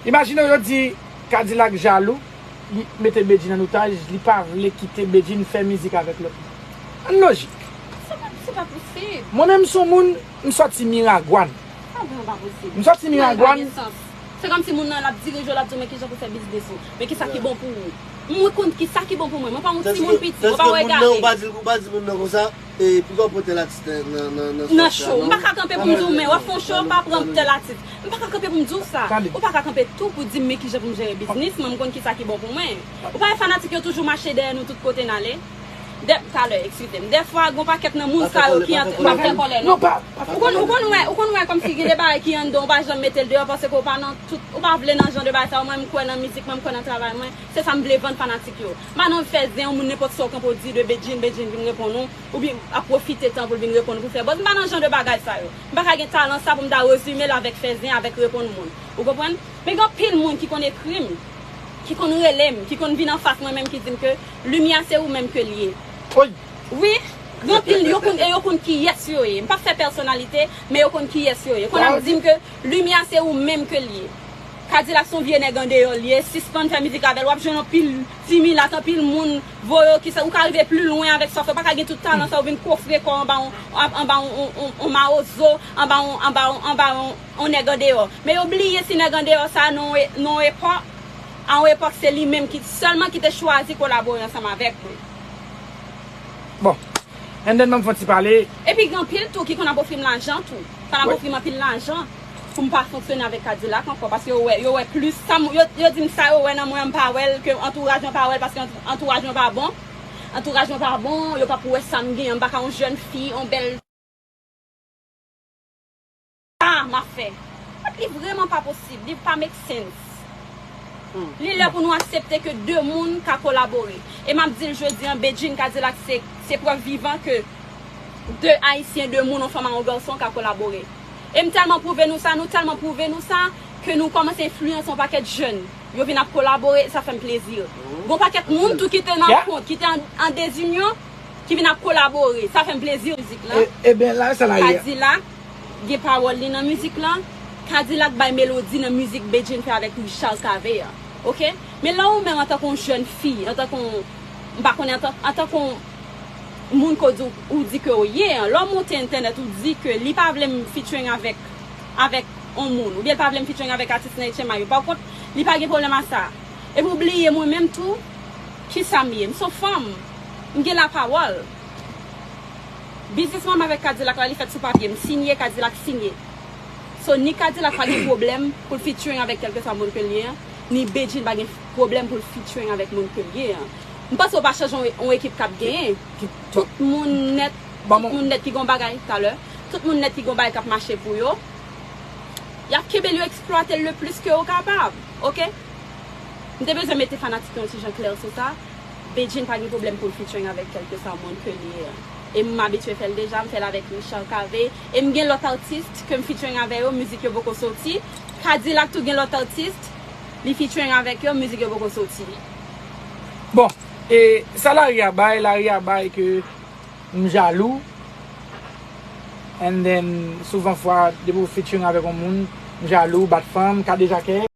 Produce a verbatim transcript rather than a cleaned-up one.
Imajine w yo di Kadilak jalou, li mete Bedjine an otaj, li pa vle kite Bedjine fè mizik avèk lòt moun. Ann lojik. Se pa, se pa posib. Mwen menm se yon moun, m sòti Miragwàn. Sa vrèman pa posib. M sòti Miragwàn. Se kòmsi moun nan l ap dirije w, l ap di w men kijan pou fè biznis ou, men kisa ki bon pou ou. Mwen konn kisa ki bon pou mwen. Mwen pa yon timoun piti, mwen pa yon egare. Ou pa di, ou pa di moun nan konsa, e poukò w pran tèl atis nan nan nan nan show. M pa ka kanpe pou m di w men w ap fè yon show, pa pran tèl atis. M pa ka kanpe pou m di w sa. Ou pa ka kanpe tou pou di m men kijan pou m jere biznis mwen, m konn kisa ki bon pou mwen. Ou pa wè fanatik yo toujou mache dèyè nou tout kote n ale. Dè, talè, eskize m. Dèfwa, gon pakèt nan moun sa yo ki antre, m ap fè kòlè non. Ou konn, ou konn wè, ou konn wè kòmsi gen de bagay ki anndan, ou pa janm mete l deyò paske ou pa nan tout, ou pa vle nan jan de bagay sa yo. Mwen, m kwè nan mizik mwen, m kwè nan travay mwen. Se sa m vle vann fanatik yo. M pa nan fè zen yon moun nenpòt sa w kanpe w di de Bedjine, Bedjine vin reponn ou, oubyen ap pwofite tan pou l vin reponn ou pou fè buzz. M pa nan jan de bagay sa yo. M pa ka gen talan sa pou m ta rezime l avèk fè zen, avèk reponn moun. Ou konprann? Men gen anpil moun ki konn ekri m, ki konn rele m, ki konn vin anfas mwen menm ki di m ke Limyè se ou menm ke l ye. Wi, gen anpil yo konn, e yo konn kiyès yo ye. M p ap fè pèsonalite, men yo konn kiyès yo ye. Konn ap di m ke Limyè se ou menm ke l ye. Kadilak se yon vye nèg andeyò l ye, sispann fè mizik avè l. W ap jwenn anpil ti milat, anpil moun voye w kisa, ou ka rive pli lwen avèk sa w fè. Ou pa ka gen tout talan sa w vin kofre kò w anba yon, anba yon, yon, yon, yon mawozo, anba yon, anba yon, anba yon, yon nèg andeyò. Men yo bliye si nèg andeyò sa nan yon e-, nan yon epòk, a yon epòk se li menm ki sèlman ki te chwazi kolabore ansanm avèk mwen. Bon. And then ban m fè yon ti pale. Epi gen anpil tou ki konn ap ofri m lajan tou. Konn ap ofri m anpil lajan pou m pa fonksyone avèk Kadilak ankò, paske yo wè, yo wè plis sa m, yo, yo di m sa yo wè nan mwen, m pa wè l, ke antouraj mwen pa wè l, paske ant-, antouraj mwen pa bon. Antouraj mwen pa bon, yo p ap wè sa m genyen, m pa ka yon jèn fi, yon bèl sa m ap fè. Li vrèman pa posib, li pa make sense. Li lè pou nou aksepte ke de moun ka kolabore. E m ap di l jodi an, Bedjine Kadilak se, se prèv vivan ke de Ayisyen, de moun, yon fanm a yon gason ka kolabore. E m tèlman pwouve nou sa, nou tèlman pwouve nou sa, ke nou kòmanse enfliyanse yon pakèt jèn. Yo vin ap kolabore, e sa fè m plezi. Gon pakèt moun tou ki te nan kont, ki te an, an dezinyon, ki vin ap kolabore. Sa fè m plezi. Mizik lan. E, ebyen, la, sa la ye. Kadilak gen pawòl li nan mizik lan. Kadilak bay melodi nan mizik Bedjine fè avèk Richard Cavé a. Oke? Men lè ou menm antanke yon jèn fi, antanke yon, m pa konnen, antan, antanke yon moun ke w di, ou di ke w ye an, lè w monte entènèt, ou di ke li pa vle m featuring avèk, avèk yon moun, oubyen li pa vle m featuring avèk atis nan H M I yo. Pa kont, li pa gen pwoblèm a sa. Epi w bliye mwen menm tou, kisa m ye? M se yon fanm. M gen lapawòl. Biznis mwen avèk Kadilak la, li fèt sou papye. M sinye, Kadilak sinye. So, ni Kadilak pa gen pwoblèm pou l featuring avèk kèlkeswa moun ke l ye an, ni Bedjine pa gen pwoblèm pou l featuring avèk moun ke l ye an. M panse w pa chanje yon, yon ekip k ap genyen. Tout moun nèt, tout moun nèt ki gen yon bagay talè, tout moun nèt ki gen yon bagay k ap mache pou yo, y ap kenbe l, yo eksplwate l le plis ke yo kapab. Oke? M te bezwen mete fanatik yo yon ti jan klè sou sa. Bedjine pa gen pwoblèm pou l featuring avèk kèlkeswa moun ke l ye an. E m abitye fè l deja, m fè l avèk Richard Cavé. E m gen lòt atis ke m featuring avè yo, mizik yo poko soti. Kadilak tou gen lòt atis, li featuring avèk yo, mizik yo poko soti. Bon, e sa lari a bay, lari a bay ke m jalou. And then, souvan fwa, depi w featuring avèk yon moun, m jalou, bat fanm, kadejakè.